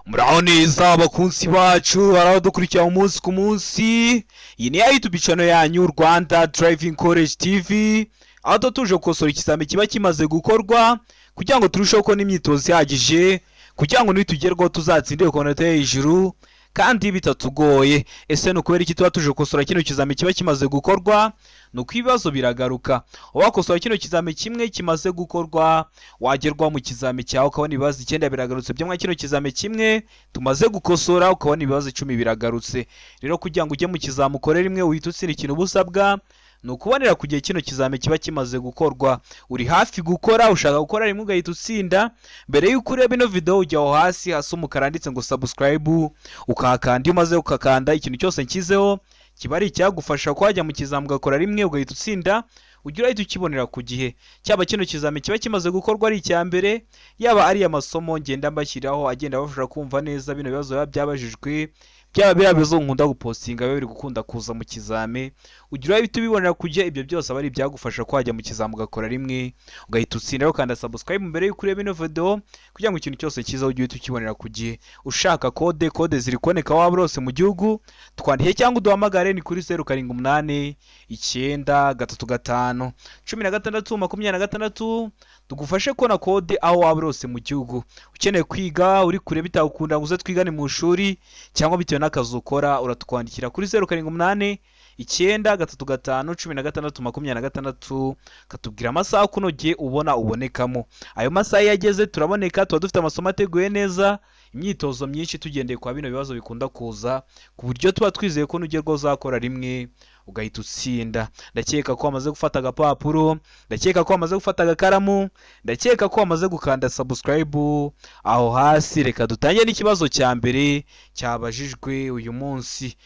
Muraho neza abakunzi bacu, baradukurikira umunsi ku munsi. Iyi ni ya YouTube channel yanyu Rwanda Driving College TV, aho tuje gukosora ikizami kiba kimaze gukorwa kugira ngo turusheho kubona imyitozo ihagije, kugira ngo nitugerwaho tuzatsinde ku manota yo hejuru kandi bitatugoye. Ese ni ukubera iki tuba tuje gukosora kino kizami kiba kimaze gukorwa? Ni uko ibibazo biragaruka. Wakosora kino kizami kimwe kimaze gukorwa, wagerwa mu kizami cyawe ukabona ibibazo 9 biragarutse byo mwa kino kizami kimwe tumaze gukosora, ukabona ibibazo 10 biragarutse. Rero kugira ngo ujye mu kizami ukore rimwe uhite utsinda ikintu ubusabwa ni ukubonera ku gihe kino kizami kiba kimaze gukorwa. Uri hafi gukora, ushaka gukora rimwe ugahita utsinda. Mbere y'uko ureba ino video ujya aho hasi hasi umukara handitse ngo subscribe, ukahakanda. Iyo umaze ukakanda, ikintu cyose nshyizeho kiba ari icyagufasha ko wajya mu kizami ugakora rimwe ugahita utsinda, ujya urahita ukibonera ku gihe. Cyaba kino kizami kiba kimaze gukorwa ari icya mbere, yaba ari amasomo ngenda mbashyiraho agenda abafasha kumva neza bino bibazo biba byabajijwe, byaba biriya bibazo nkunda gupostinga biba biri gukunda kuza mu kizami, ujya urahita ubibonera ku gihe. Ibyo byose aba ari ibyagufasha ko wajya mu kizami ugakora rimwe ugahita utsinda. Rero kanda subscribe mbere y'uko ureba ino video kugira ngo ikintu cyose cyiza ujye uhita ukibonera ku gihe. Ushaka kode, kode ziri kuboneka waba hose mu gihugu, twandike cyangwa uduhamagare ni kuri 078 9 3 5 16 26, tugufashe kubona kode aho waba hose mu gihugu. Ukeneye kwiga uri kure bitagukunda ngo uze twigane mu ishuri, cyangwa bitewe n'akazi ukora, uratwandikira kuri 078 9 3 5 16 26, katubwira amasaha akunogeye ubona ubonekamo. Ayo masaha iyo ageze turaboneka, tuba dufite amasomo ateguye neza, imyitozo myinshi tugendeye kwa bino bibazo bikunda kuza, ku buryo tuba twizeye ko nugerwaho uzakora rimwe ugahita utsinda. Ndakeka ko wamaze gufata agapapuro, ndakeka ko wamaze gufata agakaramu, ndakeka ko wamaze gukanda subscribe aho hasi. Reka dutangire n'ikibazo cya mbere cyabajijwe uyu munsi.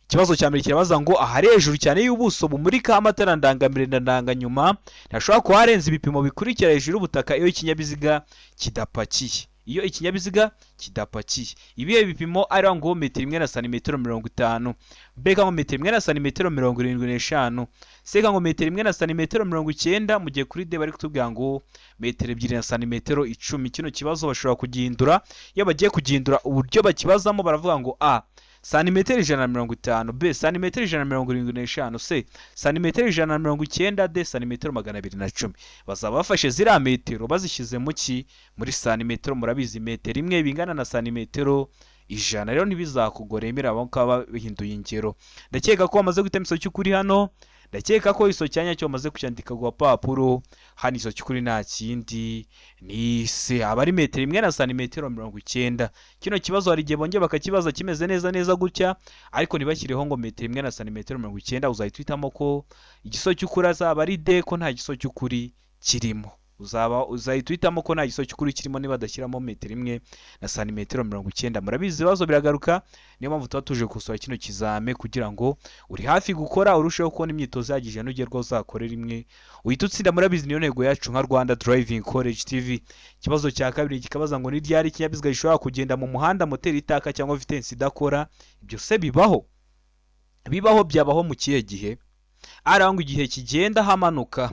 Ikibazo cya mbere kirabaza ngo ahari hejuru cyane y'ubuso bumurika amatara ndangamire na ndanganyuma ntashobora kuba harenze ibipimo bikurikira hejuru y'ubutaka iyo ikinyabiziga kidapakiye. Iyo ikinyabiziga kidapakiye, ibihe bipimo ari ngo metero 1 na santimetero 50, B ngo metero 1 na santimetero 75, C ngo metero 1 na santimetero 90, mu gihe kuri D bari kutubwira ngo metero 2 na santimetero 10. Kino kibazo bashobora kugihindura. Iyo bagiye kugihindura uburyo bakibazamo baravuga ngo A santimetero 150, B santimetero 175, C santimetero 190, D santimetero 210. Bazaba bafashe ziriya metero bazishyize mu ki? Muri santimetero. Murabizi metero imwe bingana na santimetero 100. Rero ntibizakugore emera abo ngabo bahinduye ingero. Ndakeka ko wamaze guhitamo igisobanuro cy'ukuri hano, ndakeka ko igisobanuro cya nyacyo wamaze kucyandika ku gapapuro. Hano igisobanuro cy'ukuri nta kindi ni C, aba ari metero 1 na santimetero 90. Kino kibazo hari igihe bongeye bakakibaza kimeze neza neza gutya, ariko ntibashyireho ngo metero 1 na santimetero 90. Uzahita uhitamo ko igisobanuro cy'ukuri azaba ari D, ko nta gisobanuro cy'ukuri kirimo. Uzahita uhitamo ko nta gisobanuro cy'ukuri kirimo niba badashyiramo metero 1 na santimetero 90. Murabizi ibibazo biragaruka, niyo mpamvu tuba tuje gukosora kino kizame kugira ngo uri hafi gukora urusheho kubona imyitozo ihagije nugerwaho uzakore rimwe uhita utsinda. Murabizi niyo ntego yacu nka Rwanda Driving College TV. Ikibazo cya kabiri kikabaza ngo ni ryari ikinyabiziga gishobora kugenda mu muhanda moteri itaka cyangwa vitesse idakora? Ibyo se bibaho? Bibaho, byabaho mu kihe gihe? Arangwa igihe kigenda hamanuka,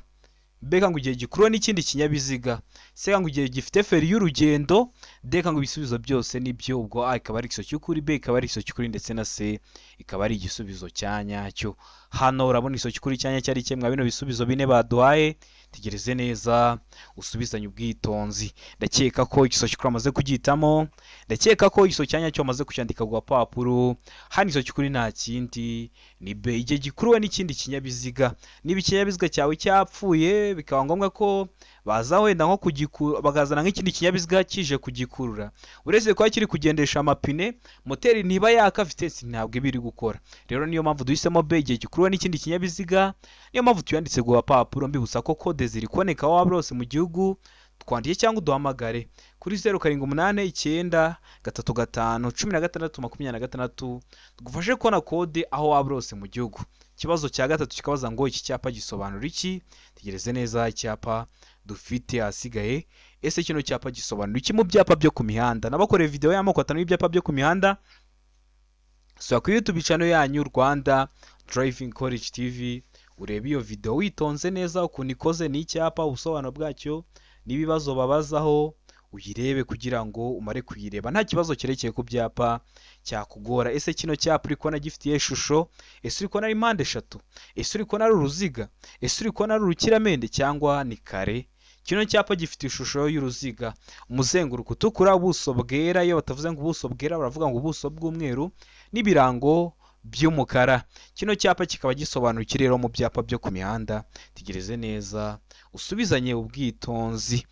B ngo igihe gikuruwe n'ikindi kinyabiziga, C ngo igihe gifite feri y'urugendo, D ngo ibisubizo byose nibyo. Ubwo A ikaba ari igisubizo cy'ukuri, B ikaba ari igisubizo cy'ukuri, ndetse na C ikaba ari igisubizo cya nyacyo. Hano urabona igisubizo cy'ukuri cya nyacyo ari kimwe bino bisubizo bine baduhaye. Tegereze neza usubizanye ubwitonzi. Ndakeka ko igisubizo cy'ukuri amaze kugihitamo, ndakeka ko igisubizo cya nyacyo amaze kucyandika ku gapapuro. Hano igisubizo cy'ukuri nta kindi ni B, igihe gikuruwe n'ikindi kinyabiziga. Niba ikinyabiziga cyawe cyapfuye bikaba ngombwa ko baza wenda nko kugikura, bakazana nk'ikindi kinyabiziga kije kugikurura, uretse kuba kiri kugendesha amapine, moteri ntiba yaka, vitesse ntabwo iba iri gukora. Rero niyo mpamvu duhisemo B, igihe gikuruwe n'ikindi kinyabiziga. Niyo mpamvu tuyanditse ku gapapuro. Mbibutsa ko kode ziri kuboneka aho waba hose mu gihugu, twandike cyangwa uduhamagare kuri 078 9 3 5 16 26, tugufashe kubona kode aho waba hose mu gihugu. Ikibazo cya gatatu kikabaza ngo iki cyapa gisobanura iki? Tegereze neza icyapa dufite ahasigaye. Ese kino cyapa gisobanura iki mu byapa byo ku mihanda? Nabakoreye video y'amoko 5 y'ibyapa byo ku mihanda. Sura kuri YouTube channel yanyu Rwanda Driving College TV, urebe iyo video witonze neza ukuntu ikoze, n'icyapa, ubusobanuro bwacyo n'ibibazo babazaho, uyirebe kugira ngo umare kuyireba nta kibazo cyerekeye ku byapa cyakugora. Ese kino cyapa uri kubona gifitiye ishusho? Ese uri kubona ari mpande eshatu? Ese uri kubona ari uruziga? Ese uri kubona ari urukiramende cyangwa ni kare? Kino cyapa gifite ishusho y'uruziga, umuzenguruko utukura, ubuso bwera. Iyo batavuze ngo ubuso bwera baravuga ngo ubuso bw'umweru n'ibirango by'umukara. Kino cyapa kikaba gisobanuye rero mu byapa byo ku mihanda. Tegereze neza usubizanye ubwitonzi.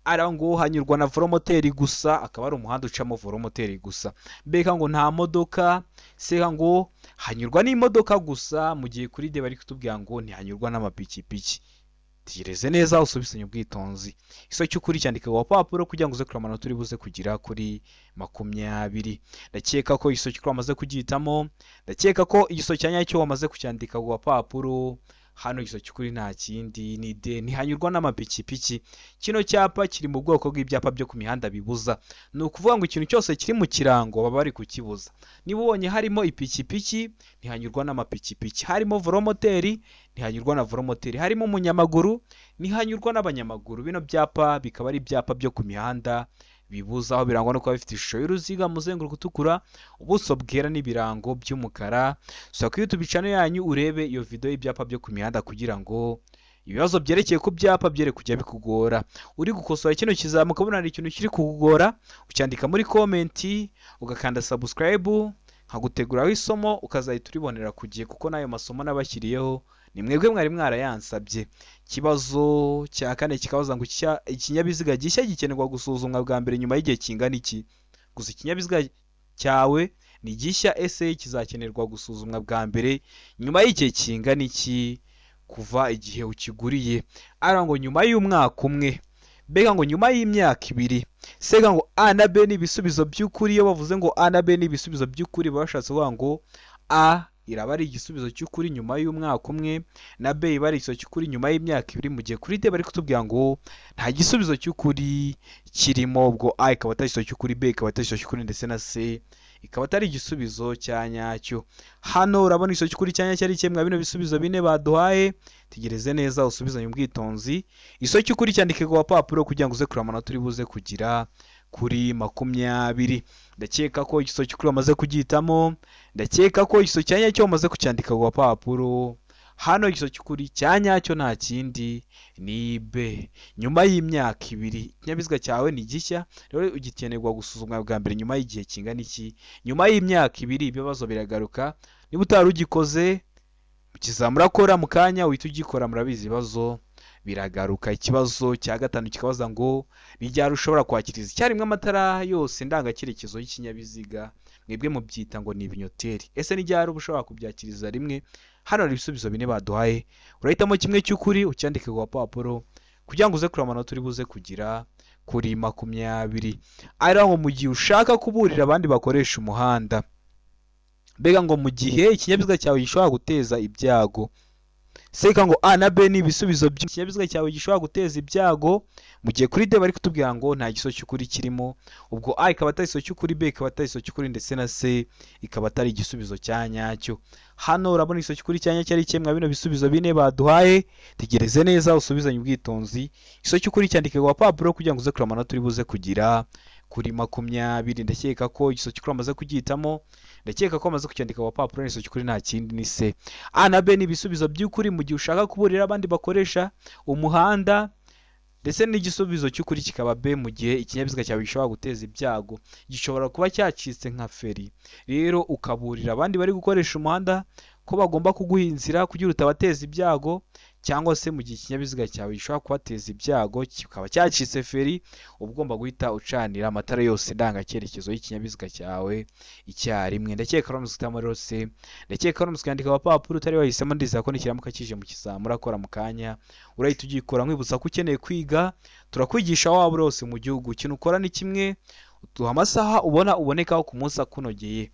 Ara ngo hanyurwa na voromoteri gusa, akaba ari umuhanda ucamo voromoteri gusa. Mbega ngo nta modoka, seka ngo hanyurwa n'imodoka gusa, mu gihe kuri de bari kutubwira ngo ntihanyurwa n'amapikipiki. Tegereze neza usubizanye ubwitonzi. Iso cy'ukuri cyandika ku gapapuro kugira ngo uze kureba amanota uri buze kugira kuri 20. Ndakeka ko iso cy'ukuri wamaze kugihitamo, ndakeka ko igiso cya nyacyo wamaze kucyandika ku gapapuro. Hano igiso cy'ukuri nta kindi ni D, ntihanyurwa n'amapikipiki. Kino cyapa kiri mu bwoko bw'ibyapa byo ku mihanda bibuza. Ni ukuvuga ngo ikintu cyose kiri mu kirango baba bari kukibuza. Niba ubonye harimo ipikipiki, ntihanyurwa n'amapikipiki. Harimo voromoteri, ntihanyurwa na voromoteri. Harimo umunyamaguru, ntihanyurwa n'abanyamaguru. Bino byapa bikaba ari ibyapa byo ku mihanda bibuza, aho birangwa no kuba bifite ishusho y'uruziga, umuzenguruko utukura, ubuso bwera n'ibirango by'umukara. Sura kuri YouTube channel yanyu urebe iyo video y'ibyapa byo ku mihanda kugira ngo ibibazo byerekeye ku byapa byere kujya bikugora. Uri gukosora kino kizamuka ubona hari ikintu kiri kukugora, ucyandika muri comment, ugakanda subscribe, nkaguteguraho isomo ukazahita uribonera ku gihe, kuko n'ayo masomo nabashyiriyeho ni mwebwe mwari mwarayansabye. Ikibazo cya kane kikabaza ngo ikinyabiziga gishya gikenerwa gusuzumwa bwa mbere nyuma y'igihe kingana iki? Gusa ikinyabiziga cyawe ni gishya, ese kizakenerwa gusuzumwa bwa mbere nyuma y'igihe kingana iki kuva igihe ukiguriye? Ara ngo nyuma y'umwaka umwe, mbega ngo nyuma y'imyaka 2. Sega ngo A na B ni ibisubizo by'ukuri. Iyo bavuze ngo A na B ni ibisubizo by'ukuri, baba bashatse kuvuga ngo A iraba ari igisubizo cy'ukuri nyuma y'umwaka umwe, na B iba ari igisubizo cy'ukuri nyuma y'imyaka 2, mu gihe kuri D bari kutubwira ngo nta gisubizo cy'ukuri kirimo. Ubwo A ikaba atari igisubizo cy'ukuri, B ikaba atari igisubizo cy'ukuri, ndetse na C ikaba atari igisubizo cya nyacyo. Hano urabona igisubizo cy'ukuri cya nyacyo ari kimwe bino bisubizo bine baduhaye. Tegereze neza usubizanye ubwitonzi. Igisubizo cy'ukuri cyandike ku gapapuro kugira ngo uze kureba amanota uri buze kugira kuri 20. Ndakeka ko igisubizo cy'ukuri wamaze kugihitamo, ndakeka ko igisubizo cya nyacyo wamaze kucyandika ku gapapuro. Hano igisubizo cy'ukuri cya nyacyo nta kindi ni B, nyuma y'imyaka 2. Ikinyabiziga cyawe ni gishya, rero ugikenerwa gusuzumwa bwa mbere nyuma y'igihe kingana iki? Nyuma y'imyaka 2. Ibibazo biragaruka. Niba utari ugikoze kizamurakora mu kanya uhita ugikora, murabizi ibibazo biragaruka. Ikibazo cya gatanu kikabaza ngo ni ryari ushobora kwakiriza icyarimwe amatara yose ndangacyerekezo y'ikinyabiziga? Mwebwe mubyita ngo ni ibinyoteri. Ese ni ryari ushobora kubyakiriza rimwe? Hano hari ibisubizo bine baduhaye, urahitamo kimwe cy'ukuri ucyandike ku gapapuro kugira ngo uze kureba amanota uri buze kugira kuri 20. Ari ngo mu gihe ushaka kuburira abandi bakoresha umuhanda, mbega ngo mu gihe ikinyabiziga cyawe gishobora guteza ibyago. Seka ngo A na B ni ibisubizo by'ikinyabiziga cyawe gishobora guteza ibyago, mu gihe kuri D bari kutubwira ngo nta gisubizo cy'ukuri kirimo. Ubwo A ikaba atari igisubizo cy'ukuri, B ikaba atari igisubizo cy'ukuri, ndetse na C ikaba atari igisubizo cya nyacyo. Hano urabona igisubizo cy'ukuri cya nyacyo ari kimwe bino bisubizo bine baduhaye. Tegereze neza usubizanye ubwitonzi. Igisubizo cy'ukuri cyandike ku gapapuro kugira ngo uze kureba amanota uri buze kugira kuri 20. Ndakeka ko igisubizo cy'ukuri wamaze kugihitamo, ndakeka ko wamaze kucyandika ku gapapuro. Igisubizo cy'ukuri nta kindi ni C. A na B ni ibisubizo by'ukuri mu gihe ushaka kuburira abandi bakoresha umuhanda, ndetse n'igisubizo cy'ukuri kikaba B mu gihe ikinyabiziga cyawe gishobora guteza ibyago, gishobora kuba cyacitse nka feri. Rero ukaburira abandi bari gukoresha umuhanda ko bagomba kuguha inzira kugira utabateza ibyago, cyangwa se mu gihe ikinyabiziga cyawe gishobora kubateza ibyago kikaba cyacitse feri, uba ugomba guhita ucanira amatara yose ndangacyerekezo y'ikinyabiziga cyawe icyarimwe. Ndakeka ko uramutse rero se, ndakeka ko uramutse ukandika agapapuro utari wahisemo, ndizera ko nikiramuka kije mu kizamura akora mu kanya urahita ugikora. Nkwibutsa ko ukeneye kwiga turakwigisha waba uri hose mu gihugu. Ikintu ukora ni kimwe, uduha amasaha ubona ubonekaho ku munsi akunogeye.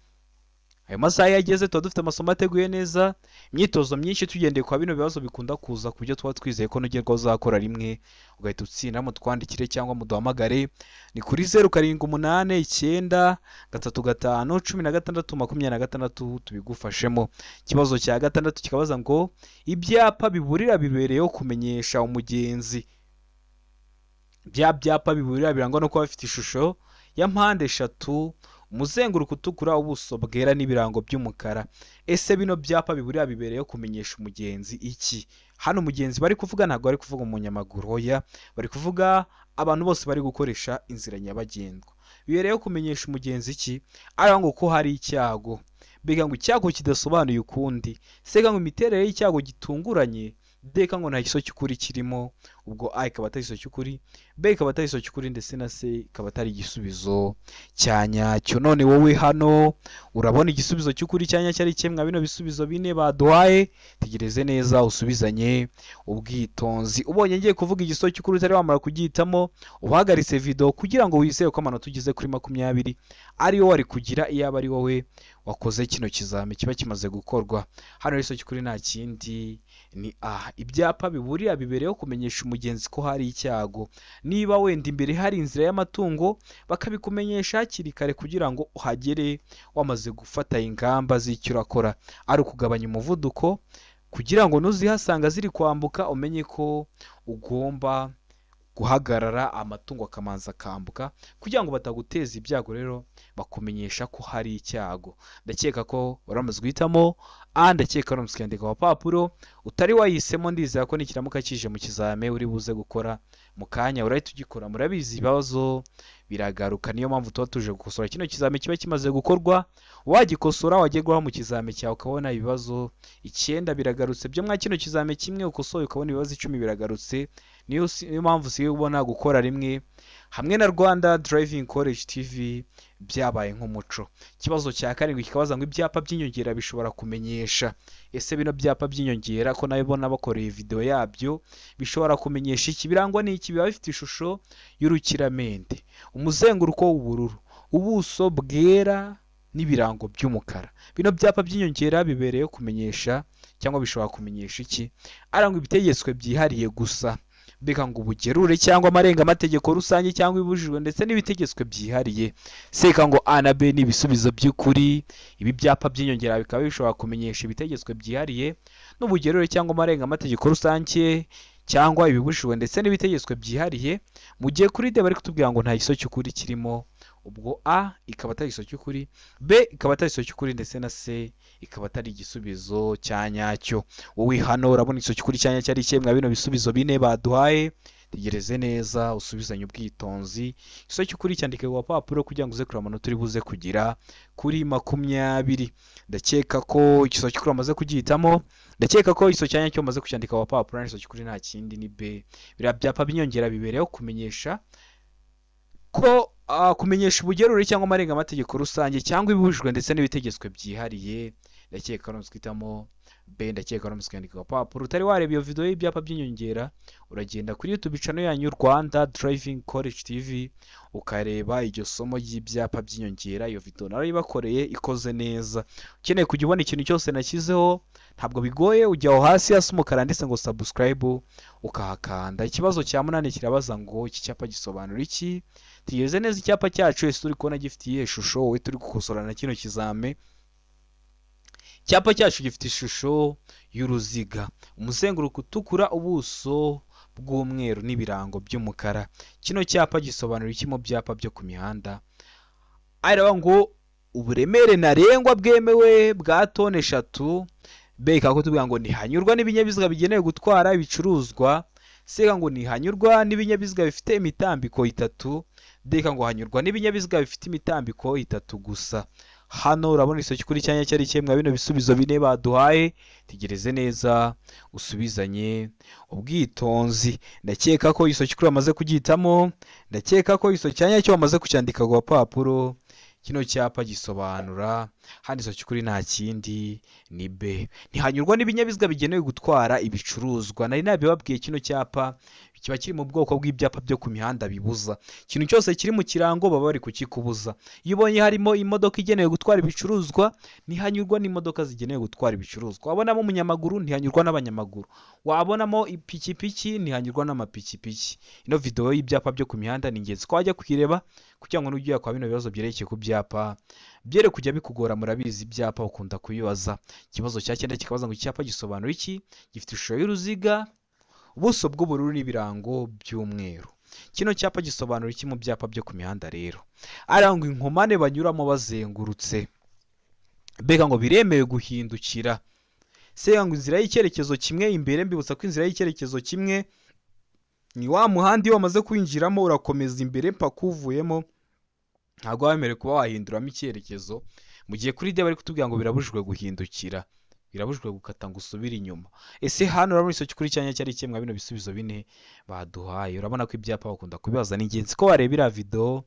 Ayo masaha iyo ageze tuba dufite amasomo ateguye neza, imyitozo myinshi tugendeye kwa bino bibazo bikunda kuza, ku byo tuba twizeye ko nugerwa uzakora rimwe ugahita utsinda. Mutwandikire cyangwa muduhamagare ni kuri 0 7 8 9 3 5 16 26 tubigufashemo. Ikibazo cya gatandatu kikabaza ngo ibyapa biburira bibereyeho kumenyesha umugenzi. Bya byapa biburira birangwa no kuba bifite ishusho ya mpande eshatu, umuzenguruko utukura, ubuso bwera n'ibirango by'umukara. Ese bino byapa biburira bibereyeho kumenyesha umugenzi iki? Hano umugenzi bari kuvuga ntabwo bari kuvuga umunyamaguru, oya, bari kuvuga abantu bose bari gukoresha inzira nyabagendwa. Bibereyeho kumenyesha umugenzi iki? Ari ngo ko hari icyago. Mbega ngo icyago kidasobanuye ukundi, sega ngo imiterere y'icyago gitunguranye, deka ngo nta giso cy'ukuri kirimo. Ubwo A ikaba atari igisubizo cy'ukuri, B ikaba atari igisubizo cy'ukuri, ndetse na C ikaba atari igisubizo cya nyacyo. None wowe hano urabona igisubizo cy'ukuri cya nyacyo ari kimwe bino bisubizo bine baduhaye? Tegereze neza usubizanye ubwitonzi. Ubonye ngiye kuvuga igisubizo cy'ukuri utari wamara kugihitamo, uhagaritse video kugira ngo wizere ko amanota ugeze kuri 20 ariyo wari kugira iyaba ari wowe wakoze kino kizami kiba kimaze gukorwa. Hano igisubizo cy'ukuri nta kindi ni A. Ibyapa biburira bibereyeho kumenyesha umugenzi ko hari icyago. Niba wenda imbere hari inzira y'amatungo, bakabikumenyesha hakiri kare kugira ngo uhagere wamaze gufata ingamba z'icyo urakora, ari ukugabanya umuvuduko kugira ngo nuzihasanga ziri kwambuka umenye ko ugomba guhagarara, amatungo akamanza akambuka kugira ngo bataguteza ibyago. Rero bakumenyesha ko hari icyago. Ndakeka ko wari wamaze guhitamo A, ndakeka wari wamaze kwandika papuro. Utari wayihisemo, ndizera ko nikiramuka kije mu kizame uri buze gukora mu kanya urahita ugikora. Murabizi ibibazo biragaruka, niyo mpamvu tuba tuje gukosora kino kizame kiba kimaze gukorwa. Wagikosora wagerwaho mu kizame cyawe ukabona ibibazo 9 biragarutse byo mwa kino kizame kimwe ukosoye ukabona ibibazo 10 biragarutse. Niyo mpamvu usigaye ubona gukora rimwe hamwe na Rwanda Driving College TV byabaye nk'umuco. Ikibazo cya 7 kikabaza ngo ibyapa by'inyongera bishobora kumenyesha. Ese bino byapa by'inyongera ko nabibona bakoreye video yabyo bishobora kumenyesha iki? Birangwa n'iki? Biba bifite ishusho y'urukiramende, umuzenguruko w'ubururu, ubuso bwera n'ibirango by'umukara. Bino byapa by'inyongera bibereye kumenyesha cyangwa bishobora kumenyesha iki? Arangwa ibitegetswe byihariye gusa, mbega ngo ubugerure cyangwa amarenga amategeko rusange cyangwa ibujijwe ndetse n'ibitegetswe byihariye. Seka ngo A na B ni ibisubizo by'ukuri. Ibi byapa by'inyongera bikaba bishobora kumenyesha ibitegetswe byihariye n'ubugerure cyangwa amarenga amategeko rusange cyangwa ibibujijwe ndetse n'ibitegetswe byihariye. Mu gihe kuri D bari kutubwira ngo nta gisubizo cy'ukuri kirimo, ubwo A ikaba atari igisubizo cy'ukuri, B ikaba atari igisubizo cy'ukuri, ndetse na C ikaba atari igisubizo cya nyacyo. Wowe hano urabona igisubizo cy'ukuri cya nyacyo ari ikihe mwa bino bisubizo bine baduhaye? Tegereze neza usubizanye ubwitonzi. Igisubizo cy'ukuri cyandike ku gapapuro kugira ngo uze kureba amanota uri buze kugira kuri 20. Ndakeka ko igisubizo cy'ukuri wamaze kugihitamo, ndakeka ko igisubizo cya nyacyo wamaze kucyandika ku gapapuro. Igisubizo cy'ukuri nta kindi ni B. Biriya byapa by'inyongera bibereyeho kumenyesha ko kumenyesha ubugerure cyangwa amarenga amategeko rusange cyangwa ibibujijwe ndetse n'ibitegetswe byihariye. Ndakeka ko twitamo B, ndakeka ko kwandika agapapuro. Utari wareba iyo video y'ibyapa by'inyongera, uragenda kuri YouTube channel yanyu Rwanda Driving College TV ukareba iryo somo ry'ibyapa by'inyongera. Iyo video narayibakoreye ikoze neza. Ukeneye kujya ubona ikintu cyose nashyizeho ntabwo bigoye, ujya aho hasi hasi umukara ndetse ngo subscribe ukahakanda. Ikibazo cya 8 kirabaza ngo iki cyapa gisobanura iki? Tugeze neza icyapa cyacu, ese turi kubona gifite iyihe shusho? Wowe turi gukosorana kino kizame. Icyapa cyacu gifite ishusho y'uruziga, umuzenguruko utukura, ubuso bw'umweru n'ibirango by'umukara. Kino cyapa gisobanura iki mu byapa byo ku mihanda? Araba ngo uburemere ntarengwa bwemewe bwa tone 3. B ikaba kutubwira ngo ntihanyurwa n'ibinyabiziga bigenewe gutwara ibicuruzwa. C ngo ntihanyurwa n'ibinyabiziga bifite imitambiko 3. D ngo hanyurwa n'ibinyabiziga bifite imitambiko 3 gusa. Hano urabona igisubizo cy'ukuri cya nyacyo ari kimwe bino bisubizo bine baduhaye. Tegereze neza usubizanye ubwitonzi. Ndakeka ko igisubizo cy'ukuri wamaze kugihitamo, ndakeka ko igisubizo cya nyacyo wamaze kucyandika ku gapapuro. Kino cyapa gisobanura hano igisubizo cy'ukuri nta kindi ni B. Ntihanyurwa n'ibinyabiziga bigenewe gutwara ibicuruzwa. Nari nabibabwiye, kino cyapa kiba kiri mu bwoko bw'ibyapa byo ku mihanda bibuza. Ikintu cyose kiri mu kirango baba bari kukikubuza. Iyo ubonye harimo imodoka igenewe gutwara ibicuruzwa, ntihanyurwa n'imodoka zigenewe gutwara ibicuruzwa. Wabonamo umunyamaguru, ntihanyurwa n'abanyamaguru. Wabonamo ipikipiki, ntihanyurwa n'amapikipiki. Ino video y'ibyapa byo ku mihanda ni ingenzi ko wajya kuyireba kugira ngo nujya kwa bino bibazo byerekeye ku byapa byere kujya bikugora. Murabizi ibyapa ukunda kubibaza. Ikibazo cya 9 kikabaza ngo icyapa gisobanura iki? Gifite ishusho y'uruziga, ubuso bw'ubururu n'ibirango by'umweru. Kino cyapa gisobanura iki mu byapa byo ku mihanda rero? Arangwa inkomane banyuramo bazengurutse. Mbega ngo biremewe guhindukira. Se ngo inzira y'icyerekezo kimwe imbere, mbibutsa ko inzira y'icyerekezo kimwe ni wa muhanda iyo wamaze kwinjiramo urakomeza imbere mpaka uvuyemo, ntabwo wemerewe kuba wahinduramo icyerekezo. Mu gihe kuri D bari kutubwira ngo birabujijwe guhindukira, birabujijwe gukata ngo usubire inyuma. Ese hano urabona igisobanuro cy'ukuri cyanya cyari kimwe bino bisubizo bine baduhaye? Urabona ko ibyapa bakunda kubibaza, ni ingenzi ko wareba iriya video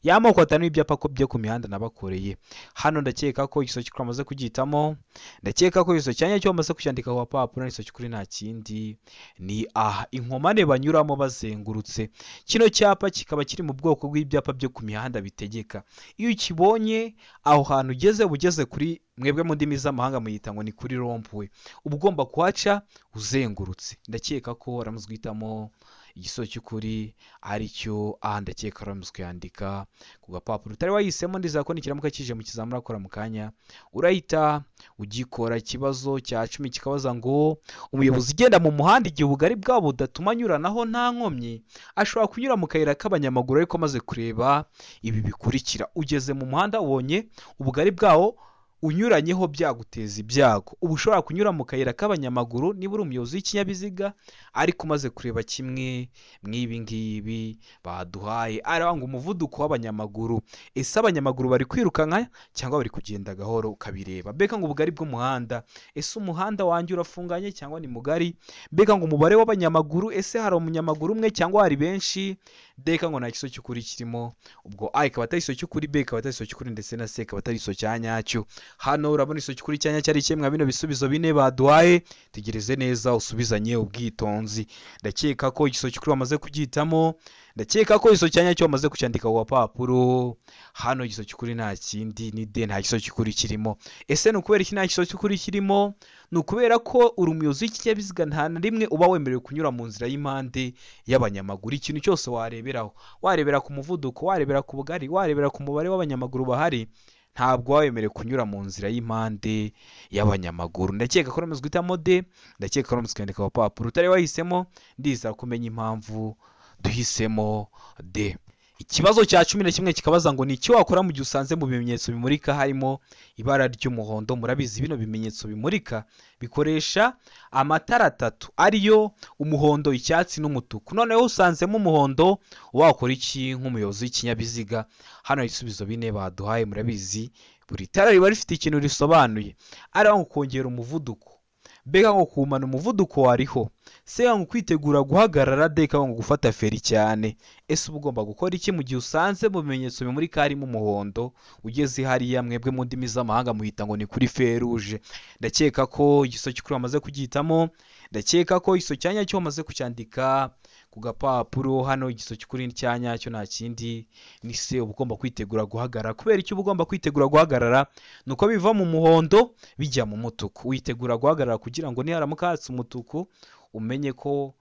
y'amoko atanu y'ibyapa ko byo ku mihanda nabakoreye. Hano ndakeka ko igisobanuro cy'ukuri bamaze kugihitamo, ndakeka ko igisobanuro cyanya cyo bamaze kucyandika ku gapapuro, n'igisobanuro cy'ukuri nta kindi ni aha inkomane banyuramo bazengurutse. Kino cyapa kikaba kiri mu bwoko bw'ibyapa byo ku mihanda bitegeka. Iyo ukibonye aho hantu ugeze, uba ugeze kuri mwebwe mu ndimi z'amahanga muyita ngo ni kuri rompuwe, uba ugomba kuhaca uzengurutse. Ndakeka ko waramaze guhitamo igisobanuro cy'ukuri aricyo aha, ndakeka waramaze kuyandika ku gapapuro. Utari wahisemo ndizera ko nikiramuka kije mu kizamini urakora mu kanya urahita ugikora. Ikibazo cya 10 kikabaza ngo umuyobozi ugenda mu muhanda igihe ubugari bwabo budatuma anyuranaho nta nkomyi, ashobora kunyura mu kayira k'abanyamaguru ariko amaze kureba ibi bikurikira. Ugeze mu muhanda ubonye ubugari bwawo unyuranyeho byaguteza ibyago, uba ushobora kunyura mu kayira k'abanyamaguru niba uri umuyobozi w'ikinyabiziga ariko umaze kureba kimwe mw'ibi ngibi baduhaye. Aranga umuvuduko w'abanyamaguru, ese abanyamaguru bari kwirukanka cyangwa bari kugenda gahoro? Ukabireba. Mbega ngo ubugari bw'umuhanda, ese umuhanda wanjye urafunganye cyangwa ni mugari? Mbega ngo umubare w'abanyamaguru, ese hari umunyamaguru umwe cyangwa hari benshi? Deka ngo nta gisobanuro cy'ukuri kirimo. Ubwo A ikaba atari igisobanuro cy'ukuri, B ikaba atari igisobanuro cy'ukuri, ndetse na C ikaba atari igisobanuro cya nyacyo. Hano urabona igisobanuro cy'ukuri cya nyacyo ari kimwe bino bisubizo bine baduhaye. Tegereze neza usubizanye ubwitonzi. Ndakeka ko igisobanuro cy'ukuri bamaze kugihitamo, ndakeka ko igisobanuro cya nyacyo bamaze kucyandika ku gapapuro. Hano igisobanuro cy'ukuri nta kindi ni D, nta gisobanuro cy'ukuri kirimo. Ese ni ukubera iki nta gisobanuro cy'ukuri kirimo? Ni ukubera ko uri umuyobozi w'ikinyabiziga nta na rimwe uba wemerewe kunyura mu nzira y'impande y'abanyamaguru. Ikintu cyose wareberaho, warebera ku muvuduko, warebera ku bugari, warebera ku mubare w'abanyamaguru bahari, ntabwo wemerewe kunyura mu nzira y'impande y'abanyamaguru. Ndakeka ko uramaze guhitamo D, ndakeka ko uramaze kwandika ku gapapuro. Utari wahisemo ndizera kumenya impamvu duhisemo D. Ikibazo cya 11 kikabaza ngo ni iki wakora mu gihe usanze mu bimenyetso bimurika harimo ibara ry'umuhondo? Murabizi bino bimenyetso bimurika bikoresha amatara atatu ariyo umuhondo, icyatsi n'umutuku. Noneho usanzemo umuhondo wakora iki nk'umuyobozi w'ikinyabiziga? Hano ibisubizo bine baduhaye, murabizi buri tara riba rifite ikintu risobanuye. Ari kongera umuvuduko, mbega ngo kumana umuvuduko wariho, se ngo kwitegura guhagarara, deka ngo gufata feri cyane. Ese uba ugomba gukora iki mu gihe usanze mu bimenyetso bimurika harimo umuhondo? Ugeze hariya mwebwe mu ndimi z'amahanga muhita ngo ni kuri feruje. Ndakeka ko igisobanuro cy'ukuri bamaze kugihitamo, ndakeka ko igisobanuro cya nyacyo bamaze kucyandika ku gapapuro. Hano igisobanuro cy'ukuri cya nyacyo nta kindi ni se, uba ugomba kwitegura guhagarara. Kubera icyo uba ugomba kwitegura guhagarara ni uko biva mu muhondo bijya mu mutuku. Witegura guhagarara kugira ngo niharamuka hatse umutuku umenye ko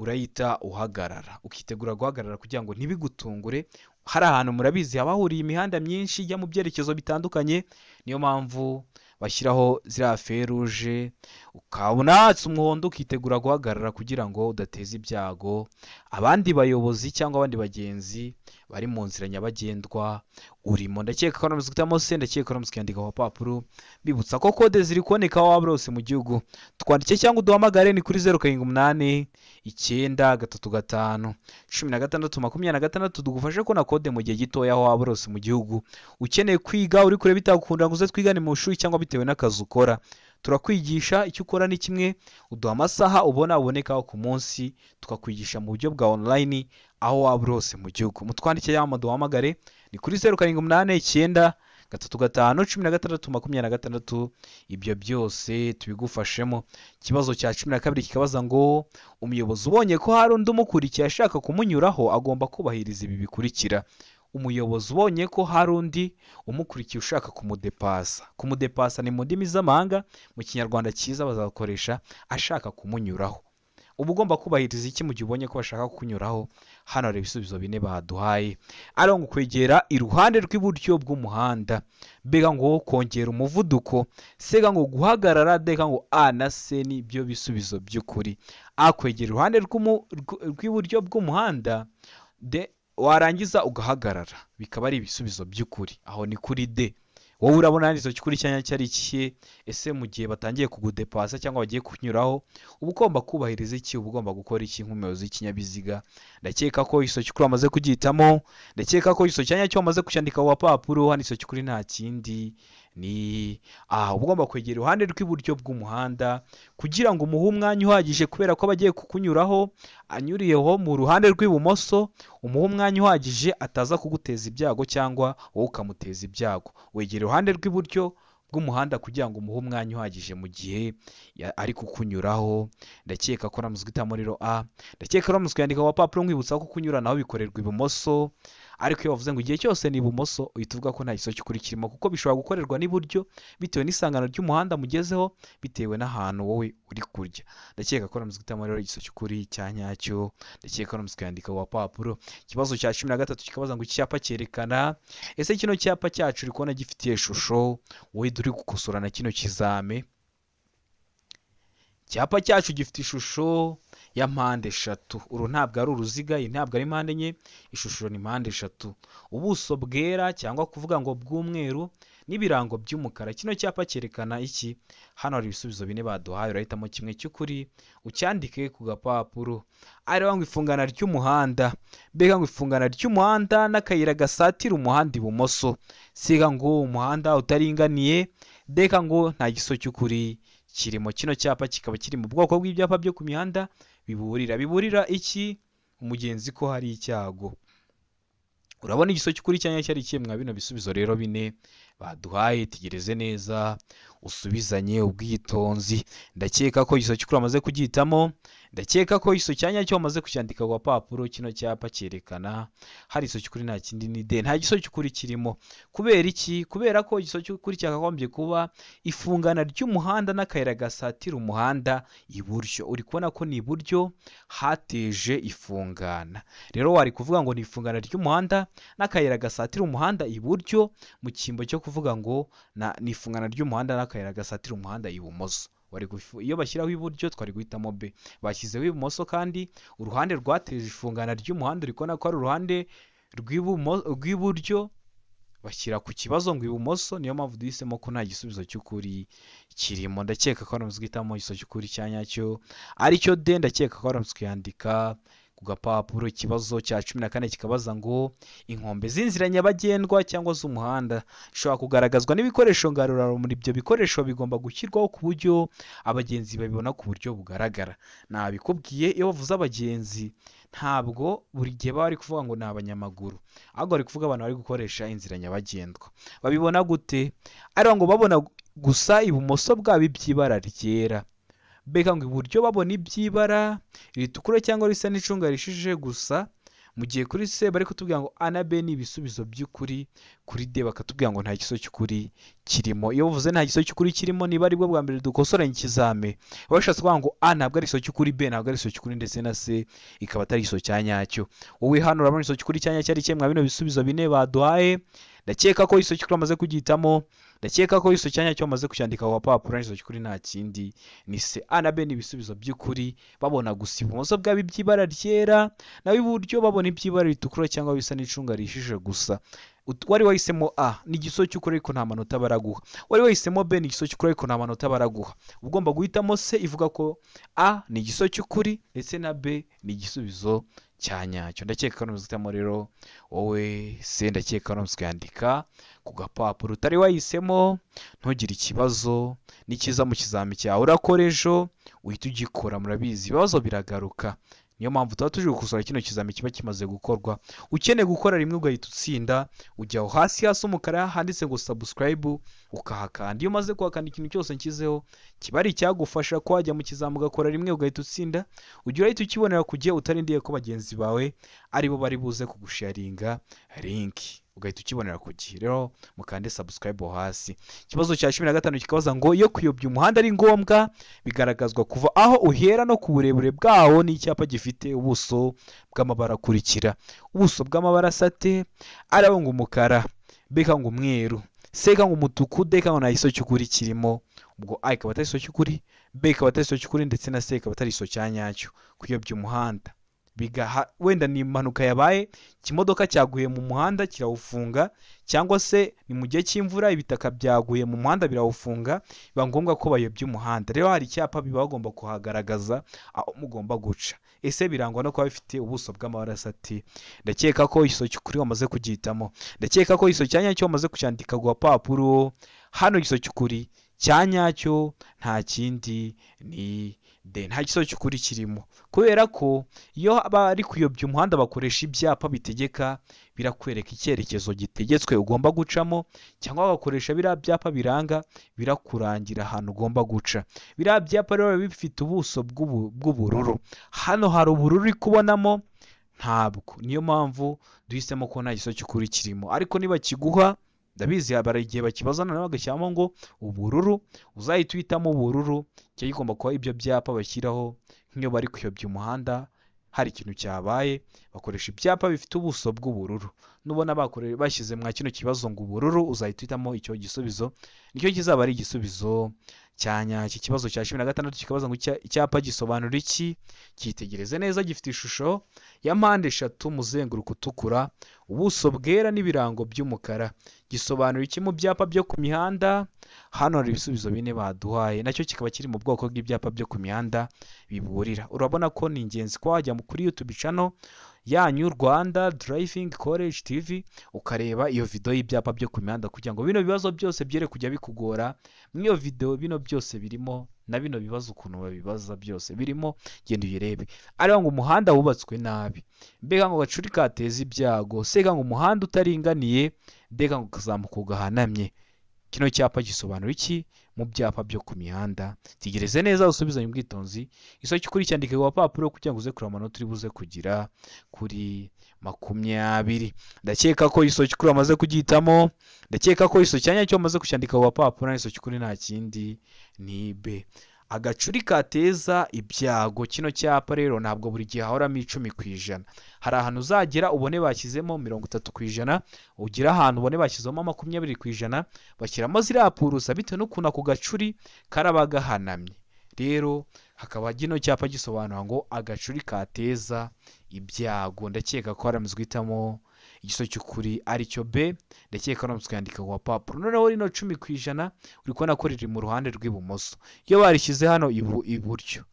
urahita uhagarara, ukitegura guhagarara kugira ngo ntibigutungure. Hari ahantu murabizi haba hahuriye imihanda myinshi ijya mu byerekezo bitandukanye, niyo mpamvu bashyiraho ziriya feruje, ukabona hatse umuhondo ukitegura guhagarara kugira ngo udateza ibyago abandi bayobozi cyangwa abandi bagenzi bari mu nzira nyabagendwa urimo. Ndakeka ko uramaze guhitamo C, ndakeka ko uramaze kwandika ku gapapuro. Mbibutsa ko kode ziri kuboneka aho waba uri hose mu gihugu. Twandike cyangwa uduhamagare ni kuri 0 7 8 9 3 5 16 26, tugufashe kubona kode mu gihe gitoya aho waba uri hose mu gihugu. Ukeneye kwiga uri kure bitagukunda ngo uze twigane mu ishuri cyangwa bitewe n'akazi ukora, turakwigisha. Icyo ukora ni kimwe, uduha amasaha ubona ubonekaho ku munsi, tukakwigisha mu buryo bwa online aho waba uri hose mu gihugu. Mutwandike cyangwa muduhamagare ni kuri 0 7 8 9 3 5 16 26, ibyo byose tubigufashemo. Ikibazo cya 12 kikabaza ngo umuyobozi ubonye ko hari undi umukurikiye ashaka kumunyuraho agomba kubahiriza ibi bikurikira. Umuyobozi ubonye ko hari undi umukurikiye ushaka kumudepasa, kumudepasa ni mu ndimi z'amahanga, mu kinyarwanda cyiza bazakoresha ashaka kumunyuraho. Uba ugomba kubahiriza iki mu gihe ubonye ko bashaka kukunyuraho? Hano hari ibisubizo bine baduhaye. Ari ngo kwegera iruhande rw'iburyo bw'umuhanda, mbega ngo kongera umuvuduko, sega ngo guhagarara, deka ngo A na C ni byo bisubizo by'ukuri. A kwegera iruhande rw'iburyo bw'umuhanda De warangiza ugahagarara, bikaba ari ibisubizo by'ukuri. Aho ni kuri D. Wowe urabona handitse cy'ukuri cyanya cyari ikihe? Ese mu gihe batangiye kugudepasa cyangwa bagiye kunyuraho, uba ugomba kubahiriza iki? Uba ugomba gukora iki nk'umuyobozi w'ikinyabiziga? Ndakeka ko iso cy'ukuri wamaze kugihitamo, ndakeka ko iso cyanya cyo wamaze kucyandika ku gapapuro. Hano iso cy'ukuri nta kindi ni aha, uba ugomba kwegera iruhande rw'iburyo bw'umuhanda kugira ngo umuhe umwanya uhagije, kubera ko abagiye kukunyuraho anyuriyeho mu ruhande rw'ibumoso, umuhe umwanya uhagije ataza kuguteza ibyago cyangwa wowe ukamuteza ibyago. Wegera iruhande rw'iburyo bw'umuhanda kugira ngo umuhe umwanya uhagije mu gihe ari kukunyuraho. Ndakeka ko namaze guhitamo rero A. Ndakeka ko namaze kuyandika ku gapapuro, nkwibutsa ko kunyuranaho bikorerwa ibumoso, ariko iyo bavuze ngo igihe cyose ni ibumoso, uhita uvuga ko nta gisozi cy'ukuri kirimo, kuko bishobora gukorerwa n'iburyo bitewe n'isangano ry'umuhanda mugezeho, bitewe n'ahantu wowe uri kurya. Ndakeka ko namaze guhitamo rero igisozi cy'ukuri cya nyacyo. Ndakeka ko namaze kuyandika ku gapapuro. Ikibazo cya 13 kikabaza ngo icyapa cyerekana, ese kino cyapa cyacu uri kubona gifitiye ishusho? Wowe uri gukosora na kino kizame, icyapa cyacu gifite ishusho ya mpande eshatu. Uru ntabwo ari uruziga, iyi ntabwo ari mpande enye, ishusho ni mpande eshatu. Ubuso bwera cyangwa kuvuga ngo bw'umweru n'ibirango by'umukara. Kino cyapa cyerekana iki? Hano hari ibisubizo bine baduhaye, urahitamo kimwe cy'ukuri ucyandike ku gapapuro. Ariho ngo ifungana ry'umuhanda, mbega ngo ifungana ry'umuhanda n'akayira gasatira umuhanda ibumoso, siga ngo umuhanda utaringaniye, deka ngo nta giso cy'ukuri kirimo. Kino cyapa kikaba kiri mu bwoko bw'ibyapa byo ku mihanda biburira. Biburira iki? Umugenzi ko hari icyago. Urabona igiso cy'ukuri cyanya cyari ikihe mwa bino bisubizo rero bine baduhaye? Tegereze neza usubizanye ubwitonzi. Ndakeka ko igiso cy'ukuri wamaze kugihitamo, ndakeka ko igiso cyanya cyo wamaze kucyandika ku gapapuro. Kino cyapa cyerekana hari igiso cy'ukuri nta kindi ni D, nta giso cy'ukuri kirimo. Kubera iki? Kubera ko igiso cy'ukuri cyakagombye kuba ifungana ry'umuhanda n'akayira gasatira umuhanda iburyo. Uri kubona ko ni iburyo hateje ifungana. Rero wari kuvuga ngo ni ifungana ry'umuhanda n'akayira gasatira umuhanda iburyo, mu cyimbo cyo kuvuga ngo ni ifungana ry'umuhanda n'akayira gasatira umuhanda ibumoso. Iyo bashyiraho iburyo twari guhitamo B, bashyizeho ibumoso kandi uruhande rwateje ifungana ry'umuhanda uri kubona ko ari uruhande rw'iburyo, bashyira ku kibazo ngo ibumoso. Niyo mpamvu duhisemo ko nta gisubizo cy'ukuri kirimo. Ndakeka ko waramutse guhitamo igisubizo cy'ukuri cya nyacyo aricyo D. Ndakeka ko waramutse kuyandika ku gapapuro. Ikibazo cya 14 kikabaza ngo inkombe z'inzira nyabagendwa cyangwa z'umuhanda zishobora kugaragazwa n'ibikoresho ngarurarumuri. Ibyo bikoresho bigomba gushyirwaho ku buryo abagenzi babibona ku buryo bugaragara. Nabikubwiye, iyo bavuze abagenzi ntabwo buri gihe baba bari kuvuga ngo ni abanyamaguru, ahubwo bari kuvuga abantu bari gukoresha inzira nyabagendwa. Babibona gute? Ariko ngo babona gusa ibumoso bwabo iby'ibara ryera, mbega ngo iburyo babona iby'ibara ritukura cyangwa risa n'icunga rishije gusa. Mu gihe kuri C bari kutubwira ngo A na B ni ibisubizo by'ukuri, kuri D bakatubwira ngo nta giso cy'ukuri kirimo. Iyo bavuze nta giso cy'ukuri kirimo, niba aribwo bwa mbere dukosoranye ikizame, bashatse kuvuga ngo A ntabwo ari igiso cy'ukuri, B ntabwo ari igiso cy'ukuri, ndetse na C ikaba atari igiso cya nyacyo. Wowe hano urabona igiso cy'ukuri cya nyacyo ari kimwe mwa bino bisubizo bine baduhaye. Ndakeka ko igiso cy'ukuri wamaze kugihitamo, ndakeka ko igiso cya nyacyo wamaze kucyandika ku gapapuro. Igiso cy'ukuri nta kindi ni C. A na B ni ibisubizo by'ukuri, babona gusa ibumoso bwabo iby'ibara ryera, naho iburyo babona iby'ibara ritukura cyangwa bisa n'icunga rihishije gusa. Wari wahisemo A ni igiso cy'ukuri ariko nta manota baraguha. Wari wahisemo B ni igiso cy'ukuri ariko nta manota baraguha. Ugomba guhitamo C ivuga ko A ni igiso cy'ukuri ndetse na B ni igisubizo cya nyacyo. Ndakeka ko nuzitamo rero wowe C, ndakeka ko nuzikandika ku gapapuro. Utari wahisemo ntugire ikibazo, nikiza mu kizami cyawe urakora ejo uhita ugikora. Murabizi ibibazo biragaruka, niyo mpamvu tuba tuje gukosora kino kizami kiba kimaze gukorwa. Ukeneye gukora rimwe ugahita utsinda, ujya aho hasi hasi umukara handitse ngo subscribe ukahakanda. Iyo umaze kuhakanda ikintu cyose nshyizeho kiba ari icyagufasha ko wajya mu kizami ugakora rimwe ugahita utsinda, ujya urahita ukibonera ku gihe utarindiye ko bagenzi bawe aribo bari buze kugusharinga link, ugahita ukibonera ku gihe. Rero mukande subscribe aho hasi. Ikibazo cya 15 kikabaza ngo iyo kuyobya umuhanda ari ngombwa bigaragazwa kuva aho uhera no ku burebure bwawo n'icyapa gifite ubuso bw'amabara akurikira. Ubuso bw'amabara asate, arabo ngo umukara, B ngo umweru, C ngo umutuku, D ngo nta giso cy'ukuri kirimo. Ubwo A ikaba atari igiso cy'ukuri, B ikaba atari igiso cy'ukuri, ndetse na C ikaba atari igiso cya nyacyo. Kuyobya umuhanda Wenda ni impanuka yabaye, ikimodoka cyaguye mu muhanda kirawufunga, cyangwa se ni mu gihe cy'imvura ibitaka byaguye mu muhanda birawufunga, biba ngombwa ko bayobya umuhanda. Rero hari icyapa biba bagomba kuhagaragaza aho mugomba guca. Ese birangwa no kuba bifite ubuso bw'amabara ati? Ndakeka ko igiso cy'ukuri wamaze kugihitamo, ndakeka ko igiso cya nyacyo wamaze kucyandika ku gapapuro. Hano igiso cy'ukuri cya nyacyo nta kindi ni D, nta giso cy'ukuri kirimo, kubera ko iyo bari kuyobya umuhanda bakoresha ibyapa bitegeka, birakwereka icyerekezo gitegetswe ugomba gucamo, cyangwa bagakoresha biriya byapa biranga, birakurangira ahantu ugomba guca. Biriya byapa rero biba bifite ubuso bw'ubururu. Hano hari ubururu uri kubonamo? Ntabwo. Niyo mpamvu duhisemo ko nta giso cy'ukuri kirimo. Ariko niba kiguha, ndabizi hari igihe bakibaza noneho bagashyiramo ngo ubururu, uzahita uhitamo ubururu. Cyo gigomba kuba ibyo byapa bashyiraho nk'iyo bari kuyobya umuhanda hari ikintu cyabaye, bakoresha ibyapa bifite ubuso bw'ubururu. Nubona bashyize mwa kino kibazo ngo ubururu, uzahita uhitamo icyo gisubizo, nicyo kizaba ari igisubizo cya nyacyo. Ikibazo cya 16 kikabaza ngo icyapa gisobanura iki? Cyitegereze neza, gifite ishusho ya mpande eshatu, umuzenguruko utukura, ubuso bwera n'ibirango by'umukara. Gisobanura iki mu byapa byo ku mihanda? Hano hari ibisubizo bine baduhaye, nacyo kikaba kiri mu bwoko bw'ibyapa byo ku mihanda biburira. Urabona ko ni ingenzi ko wajya kuri YouTube channel yanyu Rwanda Driving College TV ukareba iyo video y'ibyapa byo ku mihanda, kugira ngo bino bibazo byose byere kujya bikugora. Muri iyo video bino byose birimo, na bino bibazo ukuntu babibaza byose birimo, genda uyirebe. Ariko ngo umuhanda wubatswe nabi, mbega ngo gacuri kateza ibyago, sega ngo umuhanda utaringaniye, mbega ngo kazamuka ugahanamye. Kino cyapa gisobanura iki mu byapa byo ku mihanda? Tegereze neza usubizanye ubwitonzi. Iso cy'ukuri cyandike ku gapapuro kugira ngo uze kureba amanota uri buze kugira kuri 20. Ndakeka ko iso cy'ukuri wamaze kugihitamo, ndakeka ko iso cya nyacyo wamaze kucyandika ku gapapuro. Iso cy'ukuri nta kindi ni B, agacuri kateza ibyago. Kino cyapa rero ntabwo buri gihe hahoramo 10%. Hari ahantu uzagera ubone bashyizemo 30%, ugira ahantu ubone bashyizemo 20%, bashyiramo ziriya purusa bitewe n'ukuntu ako gacuri karaba gahanamye. Rero hakaba kino cyapa gisobanura ngo agacuri kateza ibyago. Ndakeka ko haramutse guhitamo igiso cy'ukuri aricyo B, ndakeka haramutse kuyandika ku gapapuro. Noneho rino 10% uri kubona ko riri mu ruhande rw'ibumoso. Iyo barishyize hano iburyo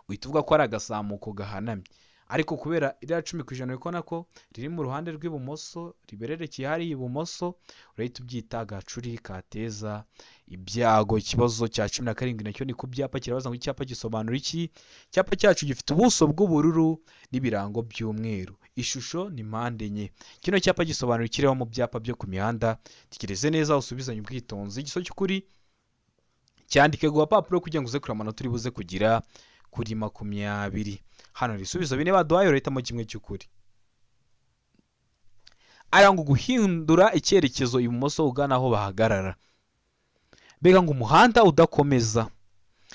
uhita uvuga ko ari agasamuko gahanamye, ariko kubera iriya 10% uri kubona ko riri mu ruhande rw'ibumoso, ribererekeye hariya ibumoso, urahita ubyita agacuri kateza ibyago. Ikibazo cya 17 nacyo ni ku byapa, kirabaza ngo icyapa gisobanura iki? Icyapa cyacu gifite ubuso bw'ubururu n'ibirango by'umweru, ishusho ni mpande enye. Kino cyapa gisobanura ikiriho mu byapa byo ku mihanda? Tekereze neza usubizanye ubwitonzi. Igiso cy'ukuri cyandike ku gapapuro kugira ngo uze kureba amanota uri buze kugira kuri 20. Hano ibisubizo bine baduhaye, urahitamo kimwe cy'ukuri. Aya ngo guhindura icyerekezo ibumoso ugana aho bahagarara, mbega ngo umuhanda udakomeza,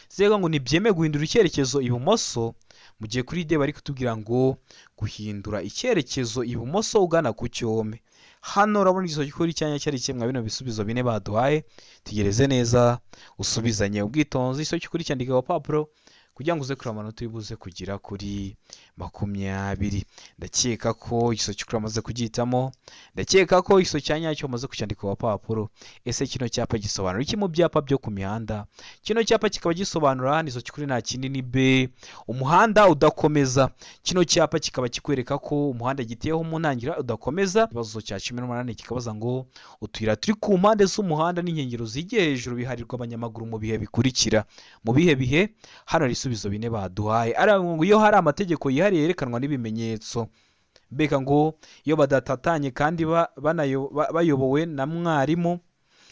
sega ngo ntibyemewe guhindura icyerekezo ibumoso, mu gihe kuri D bari kutubwira ngo guhindura icyerekezo ibumoso ugana ku cyome. Hano urabona igiso cy'ukuri cyanya cyari kimwe bino bisubizo bine baduhaye. Tegereze neza usubizanye ubwitonzi. Igiso cy'ukuri cyandike ku gapapuro kugira ngo uze kureba amanota uri buze kugira kuri 20. Ndakeka ko igiso cy'ukuri wamaze kugihitamo, ndakeka ko igiso cya nyacyo wamaze kucyandika ku gapapuro. Ese kino cyapa gisobanura iki mu byapa byo ku mihanda? Kino cyapa kikaba gisobanura hano igiso cy'ukuri nta kindi ni B, umuhanda udakomeza. Kino cyapa kikaba kikwereka ko umuhanda giteyeho mu ntangiriro udakomeza. Ikibazo cya 18 kikabaza ngo utuyira turi ku mpande z'umuhanda n'inkengero zigiye hejuru biharirwa abanyamaguru mu bihe bikurikira. Mu bihe bihe? Hano hari ibisubizo bine baduhaye. Ari ngo iyo hari amategeko yihariye yerekanwa n'ibimenyetso, mbega ngo iyo badatatanye kandi bayobowe na mwarimu,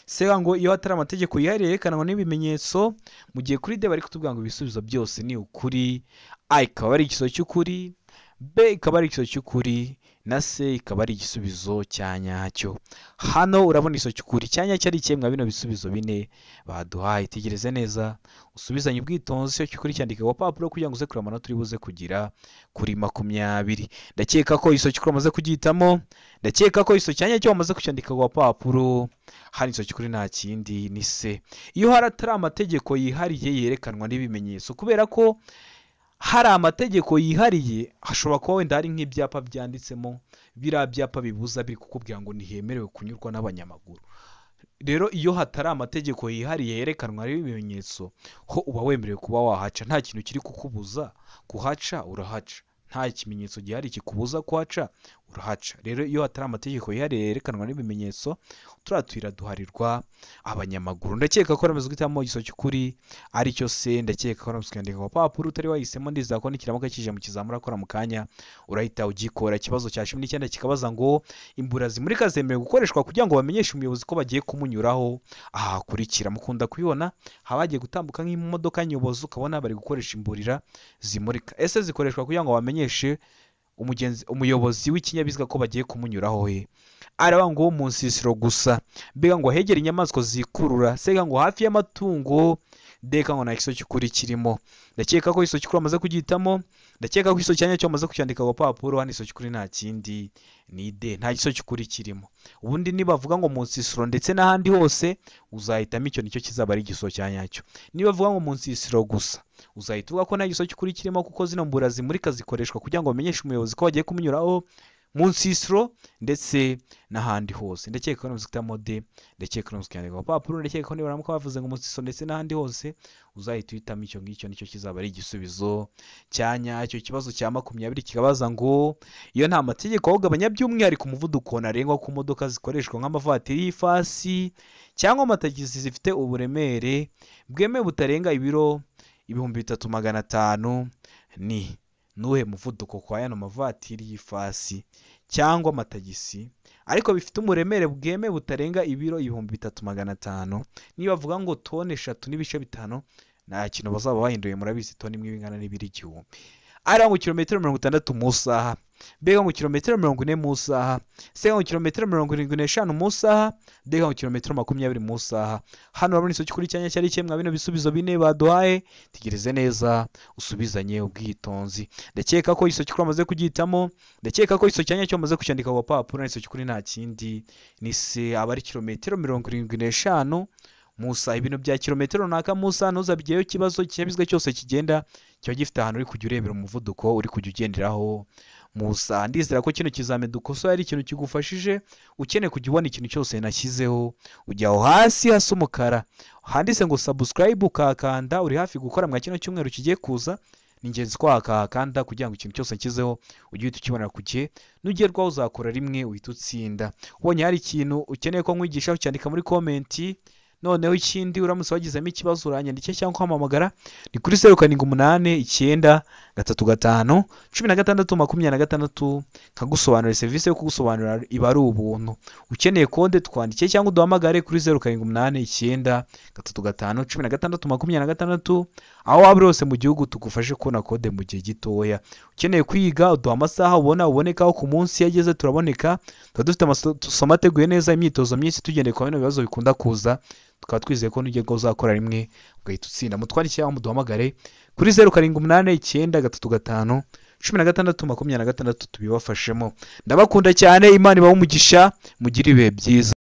sega ngo iyo hatari amategeko yihariye yerekanwa n'ibimenyetso. Mu gihe kuri D bari kutubwira ngo ibisubizo byose ni ukuri, A ikaba ari igisubizo cy'ukuri, B ikaba ari igisubizo cy'ukuri, na C ikaba ari igisubizo cya nyacyo. Hano urabona igisubizo cy'ukuri cya nyacyo ari kimwe bino bisubizo bine baduhaye. Tegereze neza usubizanye ubwitonzi. Icyo cy'ukuri cyandike ku gapapuro kugira ngo uze kureba amanota uri buze kugira kuri 20. Ndakeka ko igisubizo cy'ukuri wamaze kugihitamo, ndakeka ko igisubizo cya nyacyo wamaze kucyandika ku gapapuro. Hano igisubizo cy'ukuri nta kindi ni C, iyo hatari amategeko yihariye yerekanwa n'ibimenyetso, kubera ko Hari amategeko yihariye, hashobora kuba wenda hari nk'ibyapa byanditsemo, biriya byapa bibuza biri kukubwira ngo ntihemerewe kunyurwa n'abanyamaguru. Rero iyo hatari amategeko yihariye yerekanwa hariho ibimenyetso, ho uba wemerewe kuba wahaca, nta kintu kiri kukubuza kuhaca urahaca, nta kimenyetso gihari kikubuza kuhaca urahaca. Rero iyo hatari amategeko yihariye yerekanwa n'ibimenyetso, turiya tuyira duharirwa abanyamaguru. Ndakeka ko ramaze guhitamo igiso cy'ukuri aricyo se, ndakeka ko ramaze kwandika ku papuro utari wahisemo, ndizera ko nikiramuka kije mu kizamura akora mu kanya urahita ugikora. Ikibazo cya 19 kikabaza ngo imbura zimurika zemerewe gukoreshwa kugira ngo bamenyeshe umuyobozi ko bagiye kumunyuraho aha hakurikira. Mukunda kubibona haba hagiye gutambuka nk'imodoka nyobozi, ukabona bari gukoresha imburira zimurika. Ese zikoreshwa kugira ngo bamenyeshe umuyobozi w'ikinyabiziga ko bagiye kumunyuraho he? Araba ngo mu nsisiro gusa, mbega ngo hegere inyamaswa zikurura, sega ngo hafi y'amatungo, deka ngo nta giso cy'ukuri kirimo. Ndakeka ko igiso cy'ukuri amaze kugihitamo, ndakeka ko igiso cya nyacyo amaze kucyandika ku papuro. Hano igiso cy'ukuri nta kindi ni de, nta giso cy'ukuri kirimo. Ubundi nibavuga ngo mu nsisiro ndetse n'ahandi hose uzahitamo icyo nicyo kizaba ari igiso cya nyacyo. Niba bavuga ngo mu nsisiro gusa uzahita uvuga ko nta giso cy'ukuri kirimo, kuko zino mbura zimurika zikoreshwa kugira ngo bamenyeshe umuyobozi ko bagiye kumunyuraho mu nsisiro ndetse n'ahandi hose. Ndakeka ko nuzitamo de, ndakeka ko nuzikandika ku papuro, ndakeka ko nibaramuka bavuze ngo mu nsisiro ndetse n'ahandi hose uzahita uhitamo icyo ngicyo, nicyo kizaba ari igisubizo cya nyacyo. Ikibazo cya 20 kikabaza ngo iyo nta mategeko awugabanya by'umwihariko umuvuduko ntarengwa ku modoka zikoreshwa nk'amavatiri y'ifasi cyangwa amatagisi zifite uburemere bwemewe butarenga ibiro 3500, ni nuhe muvuduko kwa yano mavatiri y'ifasi cyangwa amatagisi ariko bifite umuremere bwemewe butarenga ibiro 3500? Niba bavuga ngo tone 3.5 nta kintu bazaba bahinduye, murabizi tone imwe ingana n'ibiro 1000. Ari ngo kilometero 60 mu saha, mbega ngo kilometero 40 mu saha, se ngo kilometero 75 mu saha, mbega ngo kilometero 20 mu saha. Hano urabona iso cy'ukuri cyanya cyari kimwe bino bisubizo bine baduhaye. Tegereze neza usubizanye ubwitonzi. Ndakeka ko iso cy'ukuri amaze kugihitamo, ndakeka ko iso cyanya cyo amaze kucyandika ku papuro. Iso cy'ukuri nta kindi ni se, aba ari kilometero 75 mu saha. Ibintu bya kilometero runaka mu saha ntuzabigeyo kibazo. Ikinyabiziga cyose kigenda kiba gifite ahantu uri kujya urebera umuvuduko uri kujya ugenderaho mu saha. Ndizera ko kino kizame dukosoye ari ikintu kigufashije. Ukeneye kujya ubona ikintu cyose nashyizeho, ujya aho hasi hasa umukara handitse ngo subscribe ukakanda. Uri hafi gukora mwa kino cyumweru kigiye kuza, ni ingenzi ko wakahakanda kugira ngo ikintu cyose nshyizeho ujye uhita ukibonera ku gihe. Nugerwaho uzakora rimwe uhita utsinda. Ubonye hari ikintu ukeneye ko nkwigisha ucyandika muri komenti. Noneho ikindi uramutse wagizemo ikibazo uranyandike cyangwa ukampamagara, ni kuri 0789 35 16 26, nkagusobanurira. Serivisi yo kugusobanurira iba ari ubuntu. Ukeneye kode twandike cyangwa uduhamagare kuri 0789 35 16 26, aho waba uri hose mu gihugu tugufashe kubona kode mu gihe gitoya. Ukeneye kwiga uduha amasaha ubona ubonekaho ku munsi yageze turaboneka, tuba dufite amasomo ateguye neza, imyitozo myinshi tugendeye ku bino bibazo bikunda kuza. Tukaba twizeye ko nugera uzakora rimwe ugahita utsinda. Mutwandikire cyangwa muduhamagare kuri 0789 35 16 26 tubibafashemo. Ndabakunda cyane, Imana ibahe umugisha, mugire ibihe byiza.